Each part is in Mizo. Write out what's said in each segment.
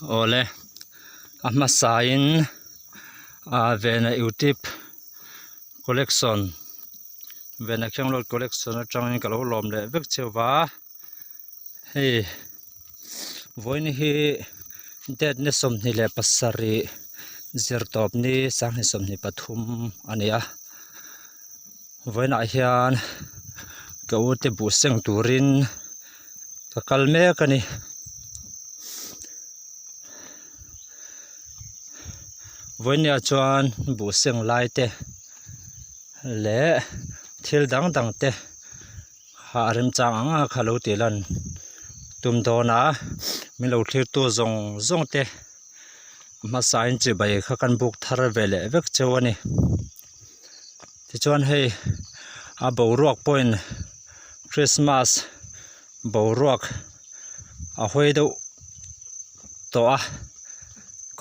Awle a hmasain ah vena youtube collection vena khianglo collection atangin ka lo lawm leh vek cheu va hei vawiin hi date ni 27 zirtawp ni 2023 a ni a vawiinah hian ka u te buh seng turin ka kal mek a ni. Vawinia chuan buh seng lai te leh thil dang dang te hah remchang ang ang kha lo tih lan tum dawn a min lo thlir tu zawng zawng te hmasa in chibai kha kan buk thar ve leh vek cheu a ni tichuan hei a boruak pawhin Christmas boruak a hawi deuh tawh a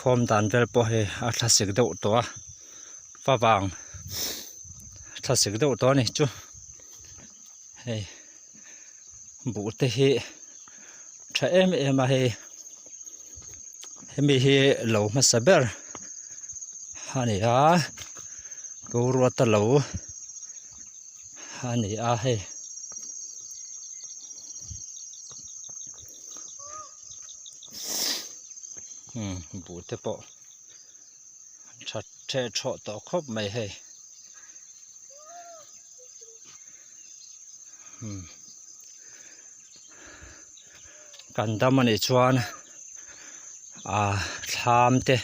khawm dan vel pawh hi a thlasik deuh tawh a favang thlasik deuh tawh a ni chu hei buh te hi tha em em a hei hemi hi lo hmasa ber a ni a boruata lo a ni a hei. Umm buh te pawh tha theh thawh tawh khawp mai hei umm kan dam anih chuan ah thlam te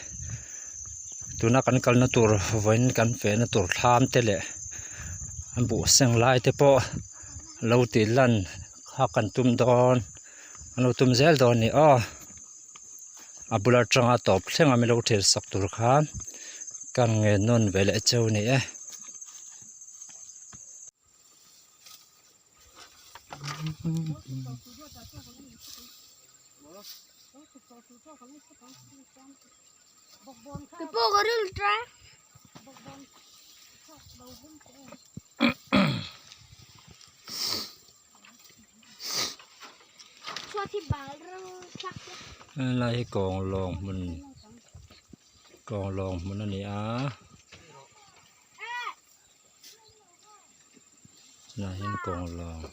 tuna kan kalna tur vawiin kan fehna tur thlam te leh an buh seng lai te pawh lo tih lan kha kan tum dawn an lo tum zel dawn a ni aw a bul atanga tawp thleng a min lo thil sak tur khan ka ngen nawn ve leh cheu a ni e. Helai hi kawng lawng hmun kawng lawng hmun a ni a tunah hian kawng lawng.